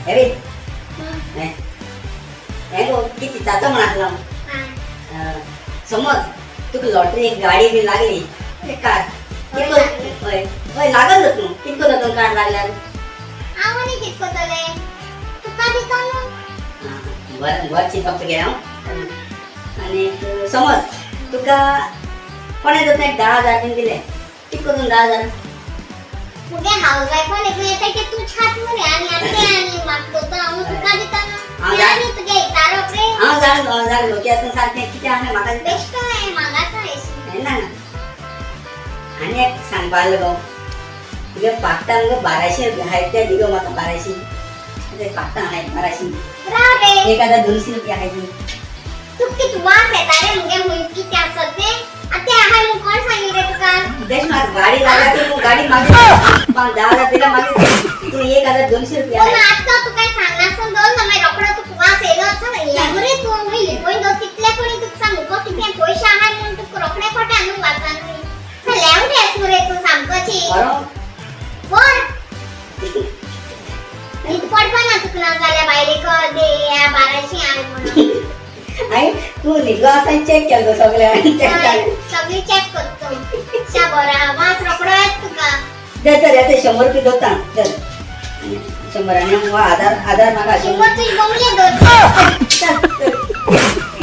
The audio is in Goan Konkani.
हे बी हें गो कितें चिंताचो म्हण आसलो. समज तुका लॉटरी एक गाडी बी लागली, एक कार. हय, कित लागली. हय हय, लागल न्हू तूं. कित करता तूं कार लागल्यार? हांव आनी कित करतलें, तुका दिता न्हू. आं, बरें बरें चिंतप तुगेलें हांव. आनी समज तुका कोणें जर एक 10,000 बीन दिले, कित करून 10,000? मुगे हाऊस वायफान एकूण येता की तूं छात मरे आनी आनी तें आनी मागतो तो हांव तुका दिता हांव न्हू. आनी तुगे इतारोप रे. हांव जाण गो, जाण गो, कित्याक तूं सारकें कितें आहा म्हाका दिता. बेश्टो हें मागासा हेशी. ना ना, आनी एक सांगपा आसलें गो, तुगे पाकटां मुगो 1200 रुपया आहाय, ते दी गो म्हाका 1200. ते पाकटां आहाय 1200. राव रे. 1200 रुपया आहाय ती. तुका कित वास येता रे मुगे हुंय कितें आसत तें आतां तें आहाय म्हूण कोण सांगली रे तुका? बेश म्हाका गाडी लागल्या, तूं गाडी मागीर पांच 10,000 दिल्या, मागीर तूं 1200 रुपया पूण आहाय. आतां तूं काय सांगनासतना दवरना, मागीर रोकडो तुका वास येयलो आसा हें मरे तूं हुंय लिपोवन दवर तितले कोणी तुका सांगू गो कितें पयशे आहाय म्हूण तुका रोखडे कोटा न्हू वासान. लेवटे आस मरे तूं सामकोची. बरो. बर न्हीद पडपा ना तुका ना जाल्यार बायलेक दे 1200 आहाय म्हणून. हांवें तूं न्हिदलो आसा चॅक केलो गो सगळें चॅक केलें. सगळी चॅक करतो शा बरा वास रोकडो येता तुका. दे तर येता 100 रुपया दवरता चल 100 आनी हो आधार आधार म्हाका. 100 तुजी बोंगले दवर. चल, चल.